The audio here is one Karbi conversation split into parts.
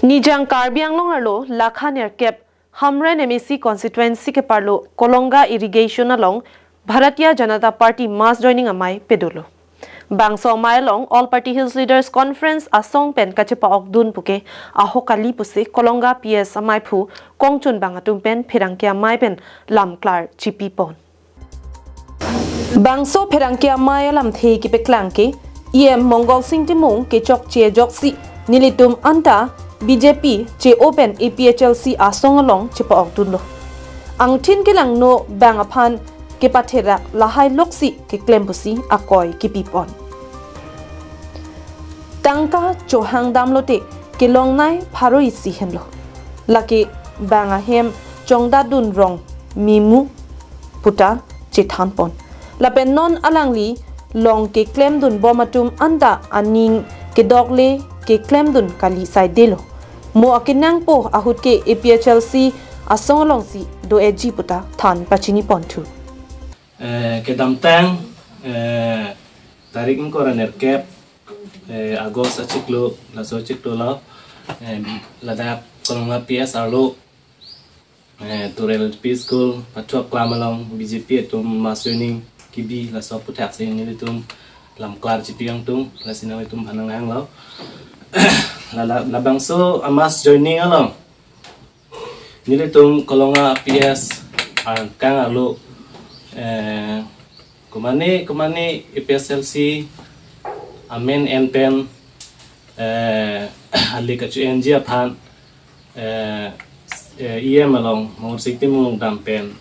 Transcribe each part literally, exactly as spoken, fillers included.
Nijang Karbi Anglong arlo lakha nerkep Hamren M A C constituency keparlo Kolonga irrigation along Bharatiya Janata Party mass joining amei pedolo. Bangso amei along All Party Hills Leaders Conference asong pen kachepa-okdun puke ahok kali pusi Kolonga P S ameiphu kongchunbang atum pen pherangke amei pen lamklar chipipon. Bangso pherangke amei alamthe kepeklang ke E M Mongol Sing Timung kechokche ajoksi nelitum anta B J P che-o pen A P H L C asong along chepa-okdunlo. Angthin kelangno bang aphan kepatherak lahai loksi keklem pusi akoi kipipon. Tangka chohang damlote kelongnei pharo isi henlo. Lake bang ahem chongdatdun rong mimu puta chethanpon. Lapen non alangli long keklemdunbom atum anta aning kedokle keklemdun kali saidelo. Mo akenangpo ahut ke A P H L C asong alongsi do-eji puta than pachinipon thu. Eh, kedamtang, eh, tarik ingkoi ra nerkep, eh, August achiklo, laso achiklo lo, eh, ladak Kolonga P S arlo, eh, Tural L P School, Pathuak Klam along B J P atum mass joining kebi laso aputhaksi nelitum lamklar chipi angtung, lasi nanglitum aphan nanghanglo. La, la, labangso a mass joining along nelitum Kolonga P S angkang arlo, eh, komane, komane A P H L C amen en pen, eh, ali kacho-enji aphan, eh, eh, E M along Mongol Sing Timung dam pen,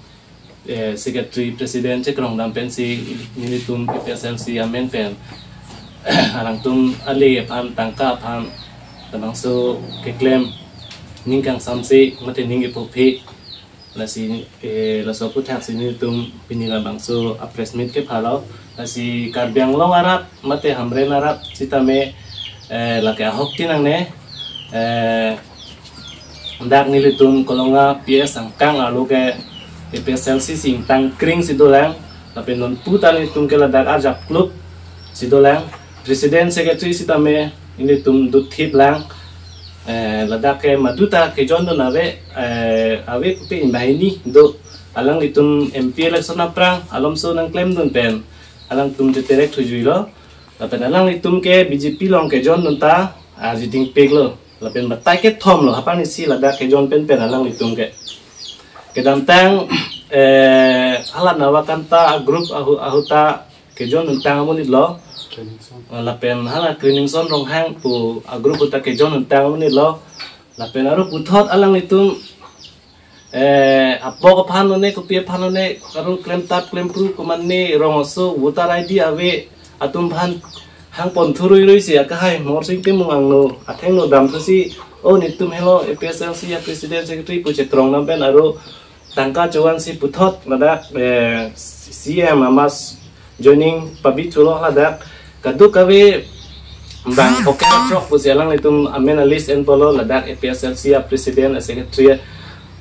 eh, Secretary President chekrong dam pensi nelitum A P H L C amen pen alangtum ali aphan tangka aphan labangso keklem ning kangsamse mate ning ipopi. Lasi, eh, laso aputhaksi nelitum pini labangso a press meet kephalo. Lasi Karbi Anglong arat mate Hamren arat sitame, eh, lake ahok tinangne, eh, dak nelitum Kolonga P S angkang arlo ke A P H L C si ingtang kring si dolang, lapen nonpu ta nelitum ke ladak arjap kluk si dolang, President Secretary sitame nelitum duthiplang, eh, ladak ke maduta kejoindun ave, eh, ave pupe inbahini do, alanglitum M P election aphrang alomso nangklemdun pen alangtum cheterek thujuilo, lapen alanglitum ke B J P along kejoindun ta arjiding piklo. Lapen batai kethomlo, hapang isi ladak kejoin pen pen alanglitum ke. Kedamtang, eh, hala Navakanta a group ahu, ahuta kejoin untang amonitlo. Lapen hala Cleaningson Ronghang pu a group ahuta kejoin untang amonitlo. Lapen aro puthot alanglitum, eh, apok aphan one, kopi aphan one, aro klemtap klempru komane rong aso voter I D ave atum aphan hangpon thurui rui si akahai Mongol Sing Timung angno athengno dam thusi, o netum helo A P H L C a President Secretary pu chekrong dam pen aro tangka chovan si puthot ladak, eh, C M a mass joining pabi chulo ladak kaduk kave bang oke chok pusi alanglitum amen a list enpolo, ladak A P H L C a President, a Secretary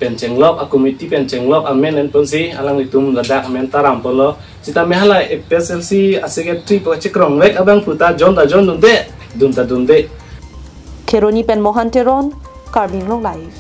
pen chenglok, a committee pen chenglok amen enponsi alanglitum ladak amen taram polo. Sitame hala A P H L C a Secretary pu chekrongvek abang puta join ta joindunde, dun ta dunde. Kheroni pen Mohan Teron, Karbi Anglong Live.